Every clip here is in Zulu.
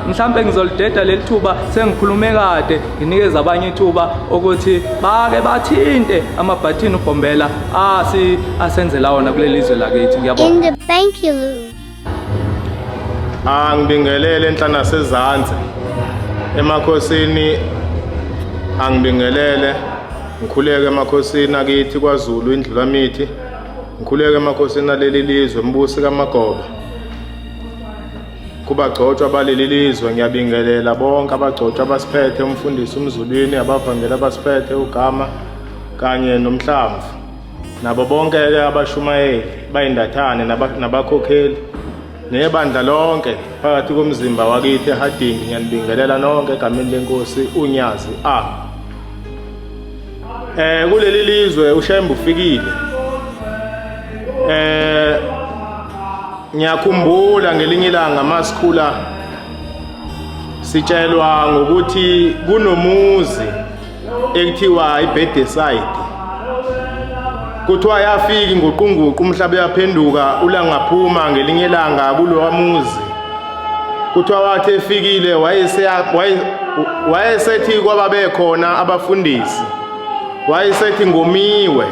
Mhlampe ngizolideda leli thuba, sengikhulume kade, nginikeza abanye ithuba ukuthi bake bathinte amabhathini uBhombela asi asenzela wona kuleli zwe lakithi. Ngiyabonga. Thank you, Lou. Angibingelele enhla nasezansi emakhosini, angibingelele, ngikhuleke emakhosini akithi kwaZulu, indlulamithi, ngikhuleke emakhosini aleli lizwe, mbusi kaMagoba, kubagcotshwa baleli lizwe, ngiyabingelela bonke abagcotshwa abasiphethe, umfundisi uMzulwini, abavangeli abasiphethe, uGama kanye noMhlamvu, nabo bonke-ke abashumayeli bayindathane nabakhokheli nebandla lonke phakathi komzimba wakithi eHarding. Ngiyanibingelela nonke egameni lenkosi uNyazi. A kuleli lizwe uShembe ufikile. Ngiyakhumbula ngelinye ilanga masikhula sitshelwa ngokuthi kunomuzi ekuthiwa iBedeside. Kuthiwa yafika inguqunguqu, umhlaba uyaphenduka, ulangaphuma ngelinye ilanga kulowa muzi. Kuthiwa wathi efikile wayesethi kwababekhona abafundisi, wayesethi ngomiwe,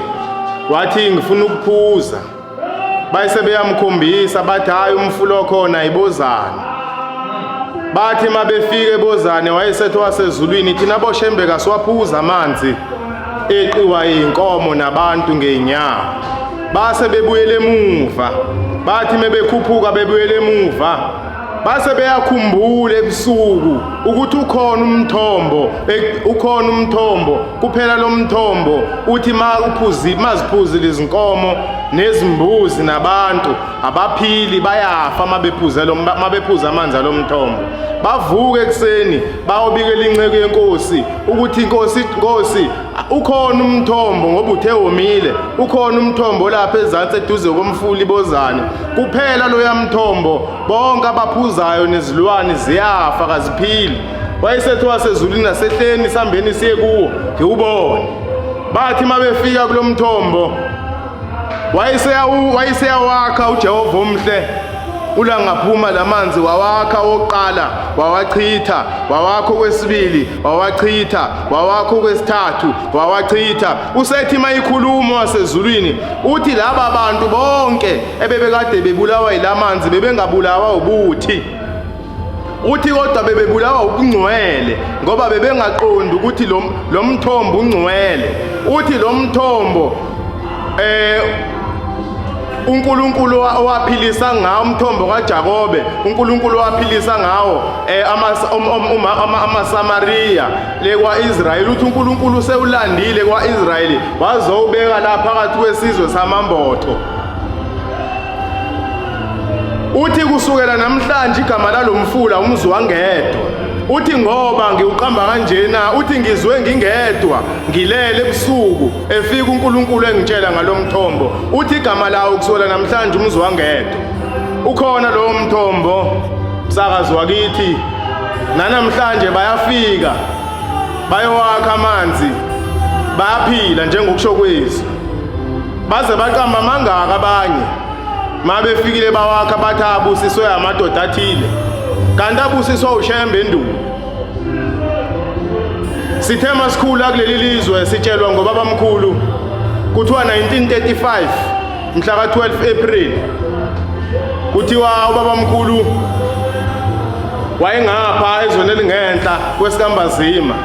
wathi ngifuna ukuphuza. Bayise beyamkhombisa, bathi hayi, umfula okhona ibozane. Bathi uma befika ebozane, wayesethi wasezulwini, thina boShembe kasiwaphuza amanzi eqiwa iy'nkomo nabantu ngey'nyawo. Base bebuyele emuva, bathi mebekhuphuka bebuyele emuva, base beyakhumbula ebusuku ukuthi ukhona umthombo, ukhona umthombo kuphela. Lo mthombo uthi ma uphuzi, maziphuzile izinkomo nezimbuzi nabantu abaphili, bayafa mabephuze lo mabephuza amanzi alomthombo. Bavuke ekuseni bayobikela inceku yenkosi ukuthi inkosi, inkosi, ukhona umthombo, ngoba uthe womile, ukhona umthombo lapha ezansi eduze komfula ibozane kuphela. Loya mthombo bonke abaphuzayo nezilwane ziyafa, kaziphili. Wayesethi wasezulwini, nasehleni sambeni siye kuwo ngiwubone. Bathi uma befika kulo mthombo, wayeseyawakha uJehova omhle ulangaphuma lamanzi, wawakha oqala, wawachitha, wawakha okwesibili, wawachitha, wawakha okwesithathu, wawachitha. Usethi mayikhuluma wasezulwini, uthi laba bantu bonke ebebekade bebulawa yilamanzi bebengabulawa ubuthi, uthi kodwa bebebulawa ubungcwele, ngoba bebengaqondi ukuthi lo mthombo ungcwele. Uthi lo mthombo uNkulunkulu owaphilisa ngawo, umthombo kaJakobe, uNkulunkulu owaphilisa ngawo amaSamariya le kwaIsrayeli, uthi uNkulunkulu sewulandile kwaIsrayeli wazowubeka la phakathi kwesizwe samambotho. Uthi kusukela namhlanje igama lalomfula umzwangedwa. Uthi ngoba ngiwuqamba kanjena, uthi ngizwe ngingedwa ngilele ebusuku, efika uNkulunkulu engitshela ngalomthombo, uthi igama lawo kusukela namhlanje umzwangedwa. Ukhona lowo mthombo, msakazi wakithi, nanamhlanje bayafika bayowakha amanzi, bayaphila njengokusho kwezwi. Baze baqamba amangaka abanye mabefikile bawakha, bathi abusiswe amadoda athile, kanti abusiswa uShembe endulo. Sithe masikhula kuleli lizwe sitshelwa ngobabamkhulu, kuthiwa 1935 mhla ka-12 April, kuthiwa ubabamkhulu wayengapha ezweni elingenhla kwesikambazima,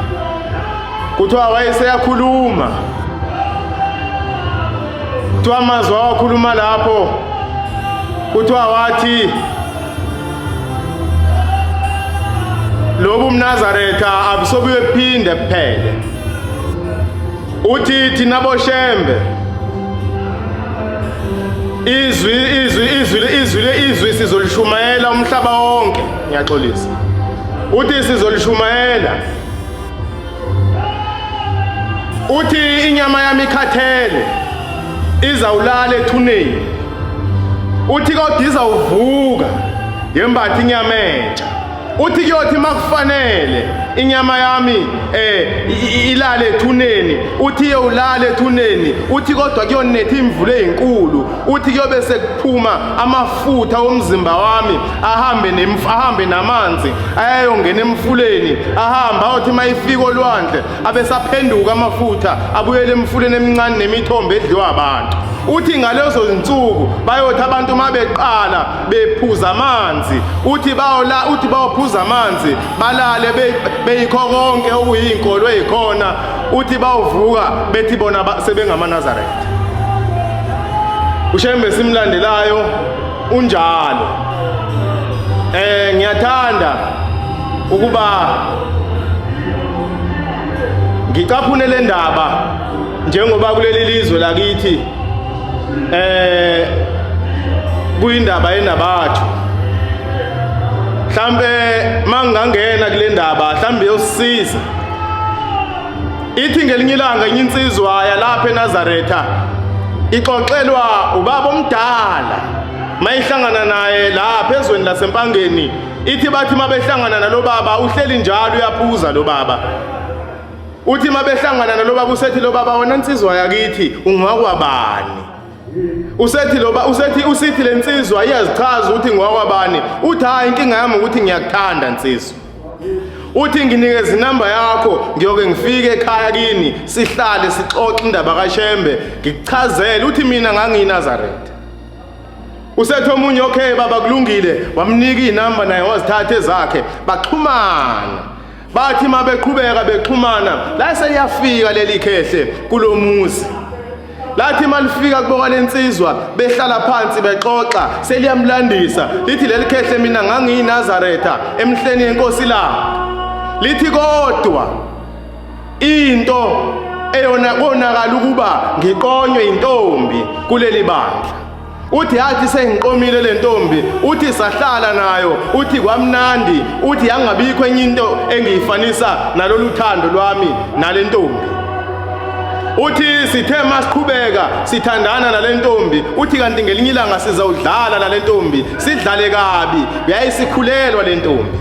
kuthiwa wayeseyakhuluma, kuthiwa amazwi awakhuluma lapho, kuthiwa wathi lobu mNazaretha abusobuye buphinde buphele. Uthi thina boShembe izwi izwi izwi izwi izwi sizolishumayela umhlaba wonke. Ngiyaxolisa, uthi sizolishumayela. Uthi inyama yami ikhathele, izawulala ethuneni, uthi kodwa izawuvuka yembatha inyama entsha. Uthi kuyothi makufanele Inyama yami ilale ethuneni. Uthi iyolala ethuneni, uthi kodwa kuyonetha imvula ezinkulu, uthi kuyobe sekuphuma amafutha omzimba wami ahambe ahambe namanzi ayayongena emfuleni, ahamba ayothi mayifika olwandle abesaphenduka amafutha abuyele emfuleni emincane nemithombo edliwa abantu. Uthi ngalezo zinsuku bayothi abantu uma beqala bephuza amanzi, uthi bayola, uthi bayophuza amanzi balale beyikho konke okuyinkolo eyikhona, uthi bawuvuka bethi bona sebengamaNazaretha. UShembe simlandelayo unjalo. Ngiyathanda ukuba ngicaphune le ndaba njengoba kuleli lizwe lakithi kuyindaba enabathu. Mhlambe mangingangena kule ndaba mhlambe yosisiza. Ithi ngelinye ilanga enye insizwa yalapha eNazaretha ixoxelwa ubaba omdala mayihlangana naye lapha ezweni laseMpangeni. Ithi bathi mabehlangana nalobaba uhleli njalo uyaphuza lo baba. Uthi mabehlangana nalobaba usethi lo baba, wena nsizwa yakithi ungakwabani? Usethi loba usethi usithi lensizwa iyazichaza ukuthi ngwakwabani. Uthi hayi, inkinga yami ukuthi ngiyakuthanda nsizwa. Uthi nginikeza inamba yakho, ngiyoke ngifike ekhaya kini sihlale sixoxe indaba kaShembe, ngikuchazele. Uthi mina ngangiyiNazaretha. Usethi omunye, okay baba kulungile, wamnika inamba naye wazithatha ezakhe, baxhumana. Bathi mabeqhubeka bexhumana, la seliyafika leli khehle kulomuzi. Lathi malifika kuboka lensizwa behlala phansi bexoxa, seliyamlandisa lithi leli khehle mina ngangiyiNazaretha emhleni yenkosi la. Lithi kodwa into eyona konakala ukuba ngiqonywe intombi kuleli bandla. Uthi yathi sengiqomile le ntombi, uthi sahlala nayo, uthi kwamnandi, uthi yangabikho enye into engiyifanisa nalolu thando lwami nale ntombi. Uthi sithe masiqhubeka sithandana nale ntombi, uthi kanti ngelinye ilanga sizawudlala nale ntombi, sidlale kabi, yayisikhulelwa le ntombi.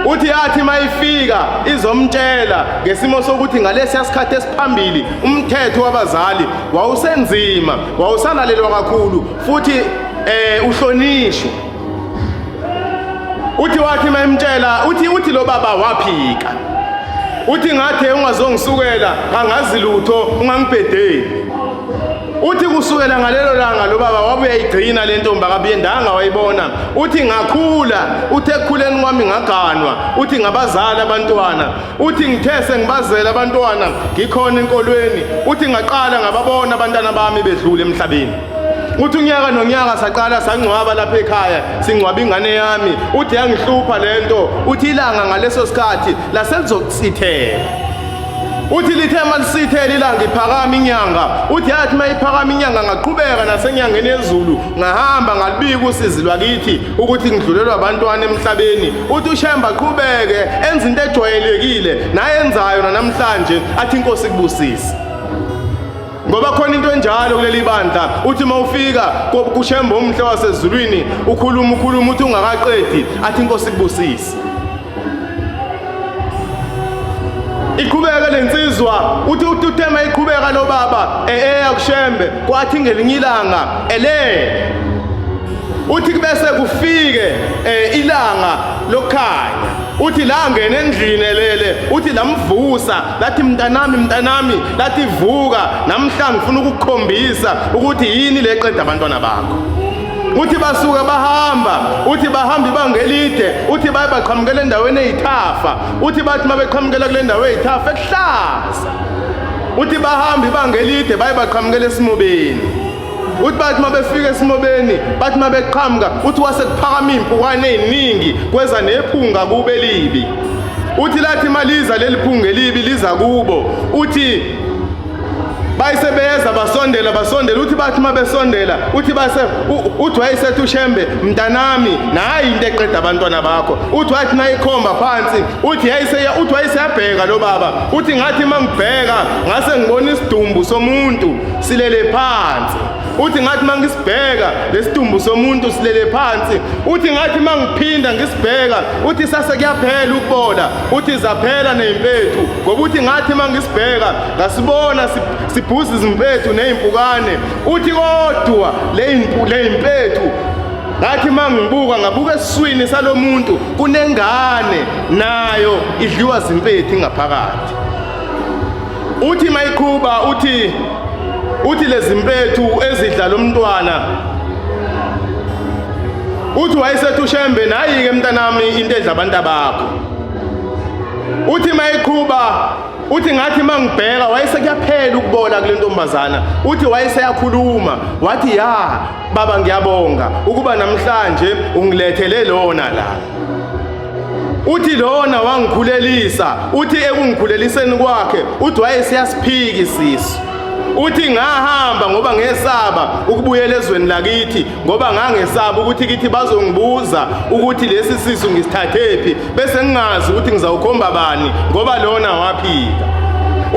Uthi yathi mayifika izomtshela ngesimo sokuthi ngalesiya sikhathi esiphambili umthetho wabazali wawusenzima, wawusalalelwa kakhulu futhi uhlonishwa. Uthi wathi mayimtshela, uthi lo baba waphika. Uthi ngathi ungazongisukela angazi lutho, ungangibhedeli. Uthi kusukela ngalelo langa lo baba wabuye igcina le ntombi akabuyendanga wayibona. Uthi ngakhula, uthi ekukhuleni kwami ngaganwa, uthi ngabazala abantwana, uthi ngithe sengibazela abantwana ngikhona enkolweni, uthi ngaqala ngababona abantwana bami bedlula emhlabeni. Uthi unyaka nonyaka saqala sangcwaba lapha ekhaya, singcwaba ingane yami. Uthi yangihlupha lento, uthi ilanga ngaleso sikhathi laselizokusithela. Uthi lithe malisithela ilanga iphakama inyanga, uthi yathi mayiphakama inyanga ngaqhubeka nasenyangeni yezulu, ngahamba ngalibika usizi lwakithi ukuthi ngidlulelwa abantwana emhlabeni. Uthi uShembe aqhubeke enze into ejwayelekile nayenzayo namhlanje, athi inkosi kubusise. Ngoba khona into enjalo kuleli bandla, uthi mawufika kuShembe omhle wasezulwini ukhuluma ukhuluma uthi ungakaqedi athi inkosi kubusise. Iqhubeka lensizwa, uthi ututema iqhubeka lo baba eya kuShembe, kwathi ngelinye ilanga elele. Uthi kubese kufike ilanga lokukhanya. Uthi la ngena endlini elele, uthi lamvusa lathi mntanami mntanami, lathi vuka namhla ngifuna ukukukhombisa ukuthi yini leqeda abantwana bakho. Uthi basuka bahamba, uthi bahamba ibanga elide, uthi baye baqhamukela endaweni eyithafa. Uthi bathi mabeqhamukela kule ndawo eyithafa ekuhlaza, uthi bahamba ibanga elide baye baqhamukela esimobeni. Uthi bathi mabefika esimobeni, bathi mabeqhamuka, uthi wase kuphakama impukane eziningi kweza nephunga kube libi. Uthi lathi maliza leli phunga elibi liza kubo, uthi bayisebeza basondela basondela, uthi bathi mabesondela, uthi base uthi wayesethi uShembe mntanami nayi into eqeda abantwana bakho. Uthi wathi nayikhomba phansi, uthi yayiseya, uthi wayeseyabheka lo baba, uthi ngathi mangibheka ngase ngibona isidumbu somuntu silele phansi. Uthi ngathi mangisibheka lesidumbu somuntu silele phansi. Uthi ngathi mangiphinda ngisibheka, uthi sase kuyaphela ukubola, uthi zaphela nezimpethu. Ngoba uthi ngathi mangisibheka ngasibona sibhuza izimpethu nezimpukane. Uthi kodwa lezimpethu ngathi mangibuka ngabuka esiswini salomuntu kunengane nayo idliwa zimpethu ngaphakathi. Uthi mayiqhuba uthi lezimpethu ezidla lomntwana, uthi wayesethi uShembe, nayi ke mntanami into edla abantu abakho. Uthi mayiqhuba, uthi ngathi mangibheka wayesekuyaphela ukubola kule ntombazana. Uthi wayeseyakhuluma, wathi ya baba ngiyabonga ukuba namhlanje ungilethele lona la. Uthi lona wangikhulelisa, uthi ekungikhuleliseni kwakhe uthi wayeseyasiphika isisu. Uthi ngahamba ngoba ngesaba ukubuyela ezweni lakithi, ngoba ngangesaba ukuthi kithi bazongibuza ukuthi lesi sisu ngisithathephi, bese ngingazi ukuthi ngizawukhomba bani ngoba lona waphika.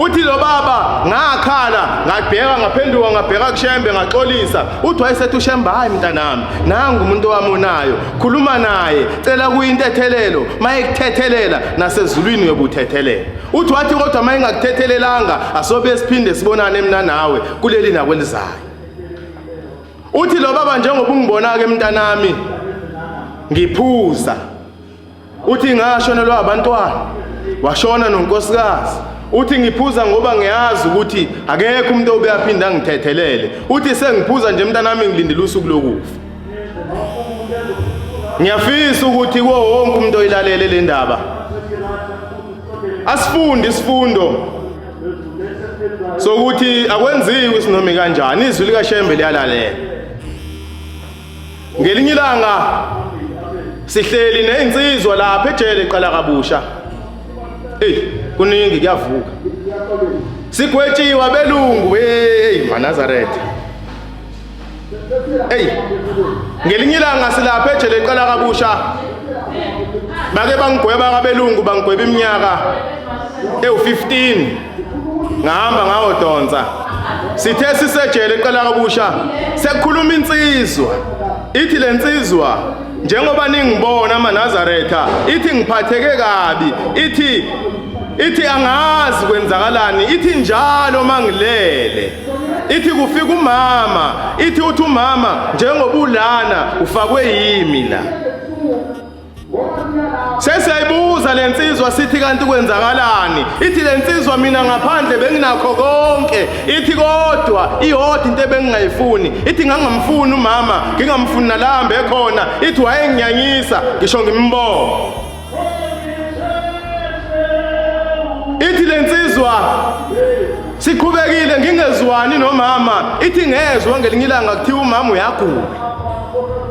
Uthi lo baba ngakhala ngabheka ngaphenduka ngabheka kuShembe ngaxolisa. Uthi wayesethi uShembe, hayi mntanami, nangu umuntu wami onayo, khuluma naye, cela kuyintethelelo, mayekuthethelela nasezulwini uyobuthethelela. Uthi wathi kodwa mayengakuthethelelanga asobe siphinde sibonane mina nawe kuleli nakwelizayo. Uthi lo baba njengoba ungibona ke mntanami ngiphuza, uthi ngashonelwa abantwana, washona nonkosikazi. Uthi ngiphuza ngoba ngiyazi ukuthi akekho umuntu obeyaphinda angithethelele. Uthi sengiphuza nje mntanami ngilindile usuku lokufa. Ngiyafisa ukuthi kuwo wonke umuntu oyilalele le ndaba asifunde isifundo sokuthi akwenziwi isinoma kanjani, izwi likaShembe liyalalela. Ngelinye ilanga sihleli nezinsizwa lapha ejele eqala kabusha. Ey, kuningi kuyavuka. Sigwetshiwe abelungu, hey maNazaretha. Ey, ngelinye ilanga silapha ejele eqala kabusha. Bake bangigweba abelungu, bangigweba iminyaka ewu-15. Ngahamba ngawodonsa. Sithe sisejele eqala kabusha, sekukhuluma insizwa. Ithi lensizwa, njengoba ningibona amaNazaretha, ithi ngiphatheke kabi, ithi angazi kwenzakalani, ithi njalo mangilele, ithi kufika umama, ithi uthi umama njengoba ulana ufakwe yimi la. Sesiyayibuza lensizwa sithi kanti kwenzakalani? Ithi lensizwa mina ngaphandle benginakho konke. Ithi kodwa iyodwa into ebengingayifuni. Ithi ngangamfuni umama, ngingamfuni nalambe ekhona. Ithi wayenginyanyisa ngisho ngimbonga. Ithi lensizwa siqhubekile ngingezwani nomama. Ithi ngezwa ngelinye ilanga kuthiwa umama uyagula.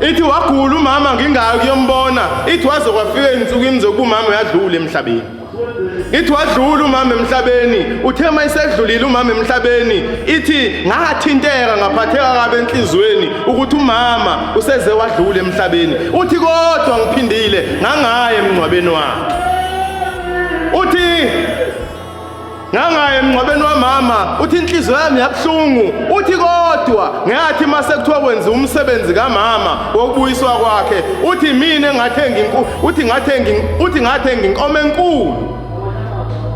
Ithi wagula umama ngingayi kuyombona. Ithi waze kwafika ezinsukwini zokuba umama uyadlula emhlabeni. Ithi wadlula umama emhlabeni. Uthe mayisedlulile umama emhlabeni, ithi ngathinteka ngaphatheka kabi enhlizweni ukuthi umama useze wadlula emhlabeni. Uthi kodwa ngiphindile ngangaye emngcwabeni wakhe. Uthi ngangaye emngcwabeni wamama, uthi inhliziyo yami yabuhlungu. Uthi kodwa ngathi mase kuthiwa kwenziwa umsebenzi kamama wokubuyiswa kwakhe, uthi mina ngathenga inkukhu, uthi ngathenga, uthi ngathenga inkomo enkulu.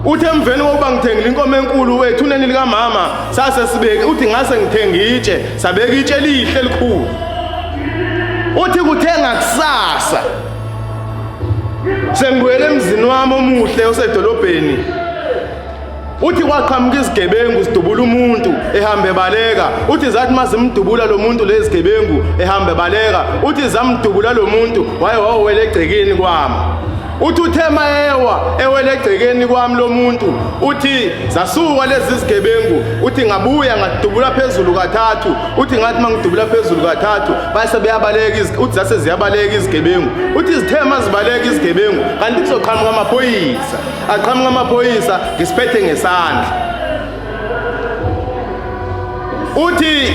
Uthi emveni kokuba ngithengile inkomo enkulu ethuneni likamama, sase sibeke, uthi ngase ngithenga itshe, sabeka itshe elihle elikhulu. Uthi kuthenga kusasa sengibuyele emzini wami omuhle osedolobheni. Uthi kwaqhamuka izigebengu zidubula umuntu ehambe baleka. Uthi zathi mazimdubula lo muntu lezigebengu ehambe baleka. Uthi zamdubula lo muntu waye wawela egcekeni kwami. Uthi uthe mayewa ewele egcekeni kwami lo muntu, uthi zasuka lezi zigebengu. Uthi ngabuya ngadubula phezulu kathathu. Uthi ngathi mangidubula phezulu kathathu base beyabaleka, uthi zase ziyabaleka izigebengu. Uthi zithe mazibaleka izigebengu kanti kuzoqhamuka amaphoyisa. Aqhamuka amaphoyisa ngisiphethe ngesandla. Uthi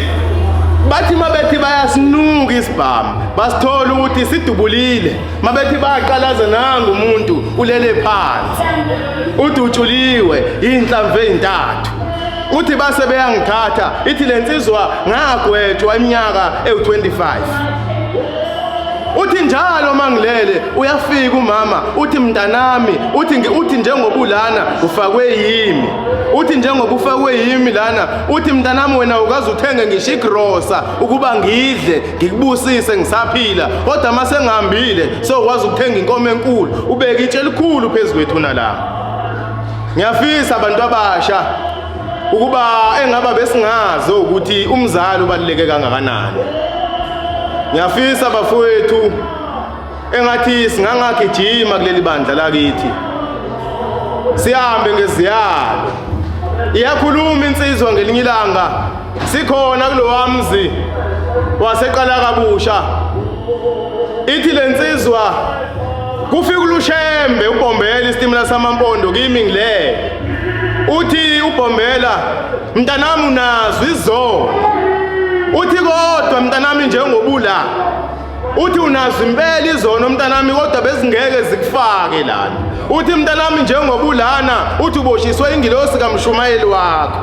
bathi mabethi bayasinuka isibhamu, basithola ukuthi sidubulile. Mabethi bayaqalaza nangu umuntu ulele phansi, udutshuliwe inhlamvu ezintathu. Uthi base beyangithatha, ithi lensizwa ngagwetshwa iminyaka ewu25. Uthi njalo mangilele uyafika umama uthi mntanami, uthi uthi njengoba ulana ufakwe yimi, uthi njengoba ufakwe yimi lana, uthi mntanami wena ukaze uthenge ngisho igrosa ukuba ngidle ngikubusise ngisaphila, kodwa uma sengihambile sokwazi ukuthenga inkomo enkulu ubeke itshe elikhulu phezu kwethuna lami. Ngiyafisa abantu abasha ukuba engaba besingazi ukuthi umzali ubaluleke kangakanani. Ngiyafisa bafowethu engathi singangagijima kuleli bandla lakithi, sihambe ngeziyalo. Iyakhuluma insizwa ngelinye ilanga sikhona kulowa mzi waseqala kabusha, ithi lensizwa kufika ulushembe ubhombela isitimela samampondo kimi ngilele. Uthi ubhombela, mntanami unazo izono, uthi kodwa mntanami njengobula, uthi unazo impela izono mntanami, kodwa bezingeke zikufake lana. Uthi mntanami njengobulana, uthi uboshiswe ingilosi kamshumayeli wakho,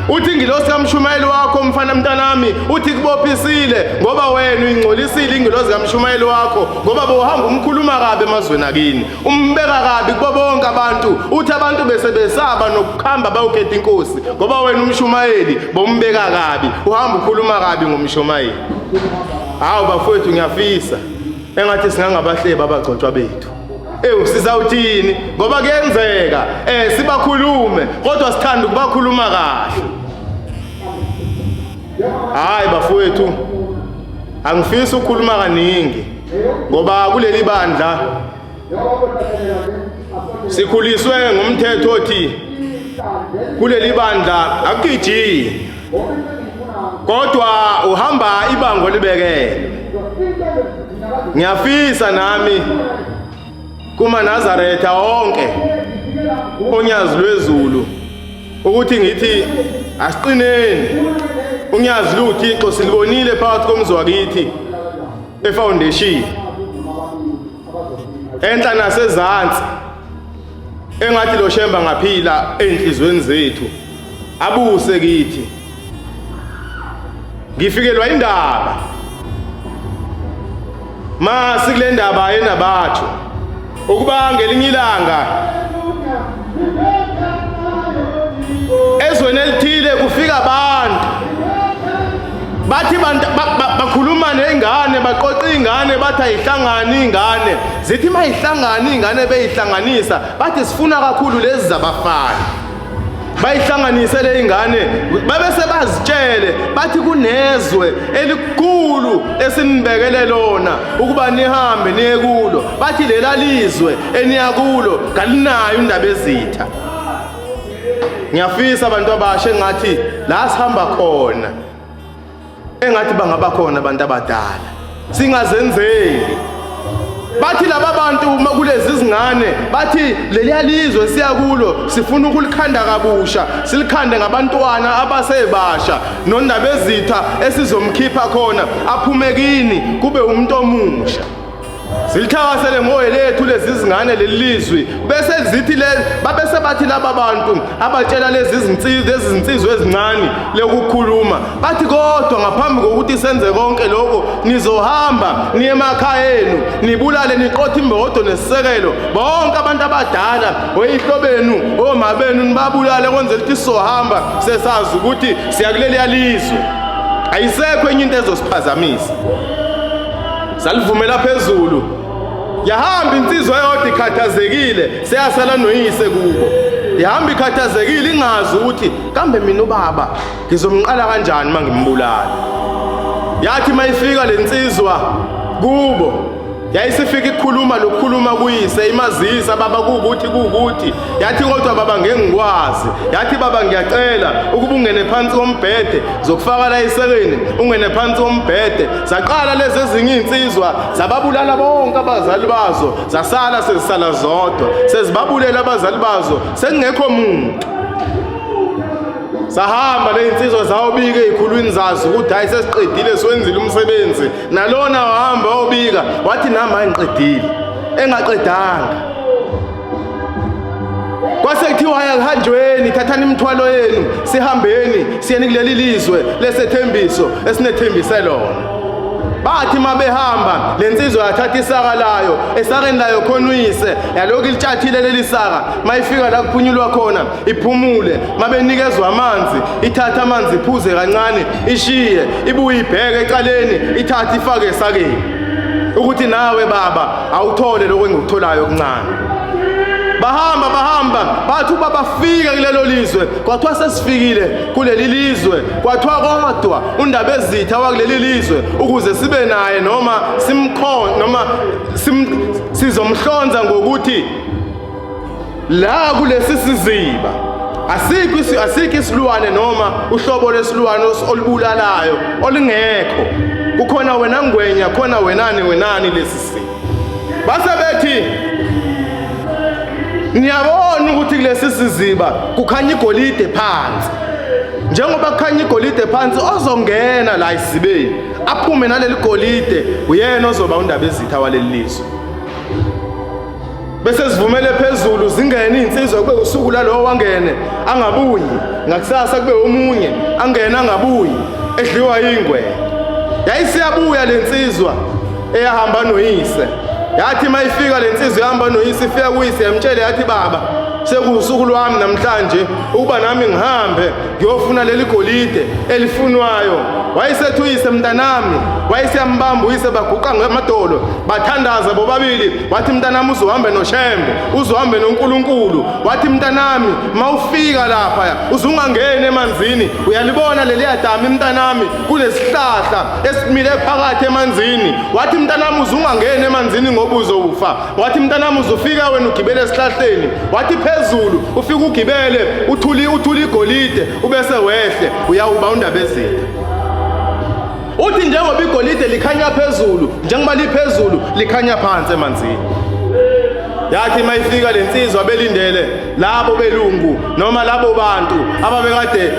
uthi ingilosi kamshumayeli wakho mfana mntanami, uthi kubophisile ngoba wena uyingcolisile ingilosi kamshumayeli wakho, ngoba bowuhamba umkhuluma kabi emazweni akini, umbeka kabi kubo bonke abantu. Uthi abantu bese besaba nokuhamba bayokhetha inkosi ngoba wena umshumayeli bombeka kabi, uhamba ukhuluma kabi ngomshumayeli. Hawu bafowethu, ngiyafisa engathi singangabahleba abagcotshwa bethu. Ewu sizawuthini ngoba kuyenzeka sibakhulume kodwa sithanda ukubakhuluma kahle. Hayi bafowethu, angifisi ukukhuluma kaningi ngoba kuleli bandla sikhuliswe ngumthetho othi kuleli bandla akugijimi kodwa uhamba ibango libekele. Ngiyafisa nami kuma Nazaretha onke onyazi lwezulu ukuthi ngithi asiqineni. Unyazi luThixo silibonile phakathi komzi wakithi efoundation enhla nasezansi, engathi lo Shemba ngaphila enhlizweni zethu abuse kithi. Ngifikelwa indaba masi kule ndaba enabathu ukuba ngelinye ilanga ezweni elithile kufika abantu bathi bakhuluma nezingane, baqoqa izingane, bathi ayihlangani izingane, zithi mayihlangani izingane beyihlanganisa bathi sifuna kakhulu lezi zabafana, bayihlanganise le ingane babese bazitshele bathi kunezwe elikhulu esinibekele lona ukuba nihambe niye kulo, bathi lela lizwe eniya kulo kalinayo indaba ezitha. Ngiyafisa abantu abasha engathi la sihamba khona engathi bangaba khona abantu abadala, singazenzeli. Bathi laba bantu kulezi zingane bathi leliya lizwe siya kulo sifuna ukulikhanda kabusha, silikhande ngabantwana abasebasha nondaba ezitha esizomkhipha khona aphume kini kube umuntu omusha. Silithakasele ngoye lethu lezi zingane leli lizwi, bese zithi le babese bathi laba bantu abatshela lezi zinsizwa, lezi zinsizwa ezincane lokukhuluma, bathi kodwa ngaphambi kokuthi senze konke lokho nizohamba niye emakhaya enu nibulale niqothe imbokodo nesisekelo bonke abantu abadala oyihlo benu oma benu nibabulale kwenzela ukuthi sizohamba sesazi ukuthi siya kuleliya lizwe, ayisekho enye into ezosiphazamisa. Salivumela phezulu, yahamba insizwa eyodwa ikhathazekile, seyasala noyise kubo. Ihamba ikhathazekile ingazi ukuthi kambe mina ubaba ngizomqala kanjani uma ngimbulala. Yathi mayifika lensizwa kubo, yayisifika ikhuluma lokukhuluma kuyise, imazisa baba kuwukuthi kuwukuthi. Yathi kodwa baba ngeke ngikwazi. Yathi baba ngiyacela ukuba ungene phansi kombhede, zokufaka la esekeni ungene phansi kombhede. Zaqala lezi ezinye iy'nsizwa zababulala bonke abazali bazo, zasala sezisala zodwa, sezibabulela abazali bazo, sekungekho muntu. Sahamba le insizwa zawobika ey'khulwini zazo ukuthi hhayi sesiqedile siwenzile umsebenzi. Nalona wahamba wobika wathi nami hhayi ngiqedile, engaqedanga. Kwase kuthiwa hhayi Alihanjweni, thathani imithwalo yenu, sihambeni siyeni kuleli lizwe lesethembiso esinethembise lona. Bathi mabehamba lensizwa yathatha isaka layo, esakeni layo khona uyise, yalokhu ilitshathile leli saka. Mayifika la kuphunyulwa khona iphumule, mabenikezwa amanzi ithatha amanzi iphuze kancane ishiye, ibuye ibheke ecaleni ithathe ifake esakeni, ukuthi nawe baba awuthole lokho engikutholayo okuncane. Bahamba bahamba, bathi uba bafika kulelo lizwe, kwathiwa sesifikile kuleli lizwe, kwathiwa kodwa uNdabezitha wakuleli lizwe ukuze sibe naye noma simkhon noma sizomhlonza ngokuthi la kulesi siziba asikho asikho isilwane noma uhlobo lwesilwane olubulalayo olungekho, kukhona wena ngwenya, khona wenani wenani lesi simo. Base bethi niyabona ukuthi kulesi siziba kukhanya igolide phansi, njengoba kukhanya igolide phansi, ozongena la esizibeni aphume naleli golide uyena ozoba uNdabezitha waleli lizwe. Bese sivumele phezulu zingene izinsizwa, kube usuku lalowo wangene angabuyi, ngakusasa kube omunye angene angabuyi, edliwa ingwe. Yayisiyabuya lensizwa eyahamba noyise, yathi mayifika lensizwa ihamba noyise, ifika kuyise yamtshela yathi, baba sekuwusuku lwami namhlanje ukuba nami ngihambe ngiyofuna leli golide elifunwayo. Wayesethi uyise, mntanami, wayeseyambamba uyise, baguqa ngamadolo bathandaza bobabili. Wathi mntanami uzohambe noShembe, uzohambe noNkulunkulu. Wathi mntanami mawufika lapha uzungangena emanzini, uyalibona leliya damu mntanami, kunesihlahla esimile phakathi emanzini. Wathi mntanami uzungangena emanzini ngoba uzofa. Wathi mntanami uzofika wena ugibele esihlahleni, wathi phezulu ufike ugibele uthuli uthuli igolide ubese wehle uyawuba uNdabezitha. Uthi njengoba igolide likhanya phezulu, njengoba liphezulu likhanya phansi emanzini. Yathi mayifika lensizwa belindele labo belungu noma labo bantu ababekade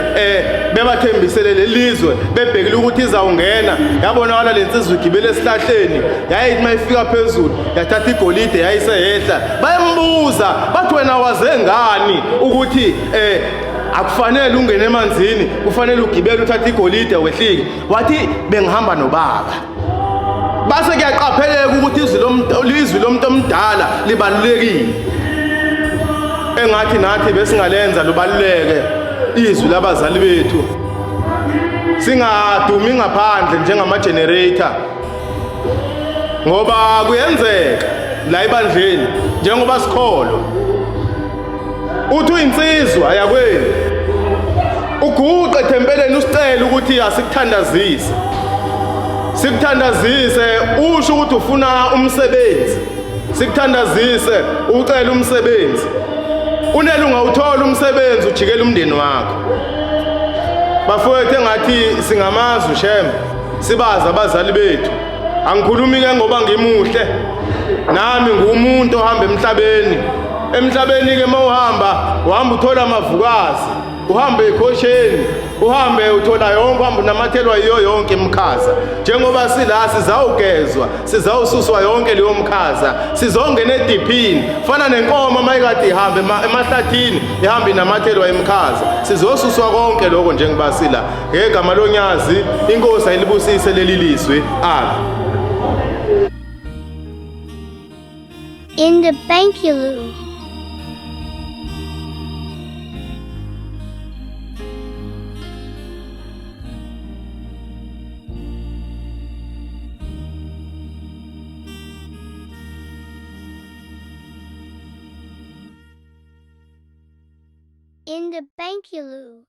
bebathembisele lelizwe, bebhekile ukuthi izawungena, yabonakala lensizwa igibele esihlahleni. Yayithi mayifika phezulu yathatha igolide yayisehehla. Bayambuza bathi wena waze ngani ukuthi akufanele ungene emanzini, kufanele ugibele uthathe igolide wehlike? Wathi bengihamba nobaba. Base kuyaqapheleka ukuthi izwi lomuntu omdala libalulekile. Engathi nathi besingalenza lubaluleke izwi labazali bethu, singadumi ngaphandle njengama-generator, ngoba kuyenzeka la ebandleni njengoba sikholwa uthi uyinsizwa yakwenu uguqe ethempeleni usicele ukuthi asikuthandazise, sikuthandazise usho ukuthi ufuna umsebenzi, sikuthandazise ucela umsebenzi, unelunga uthola umsebenzi ujikela umndeni wakho. Bafowethu, engathi singamazi uShembe, sibazi abazali bethu. Angikhulumi ke ngoba ngimuhle, nami ngumuntu ohamba emhlabeni. Emhlabeni ke mawuhamba uhamba uthola amavukazi, uhambe ekhosheni, uhambe uthola yonke, uhambe unamathelwa yiyo yonke imikhaza. Njengoba sila sizawugezwa, sizawususwa yonke leyo mkhaza, sizongena ediphini fana nenkomo mayikade ihambe emahlathini, ihambe inamathelwa imikhaza. Sizosuswa konke lokho njengoba sila. Ngegama loNyazi, inkosi ayilibusise leli lizwi. Amen. In the Bankulu. In the Bankulu.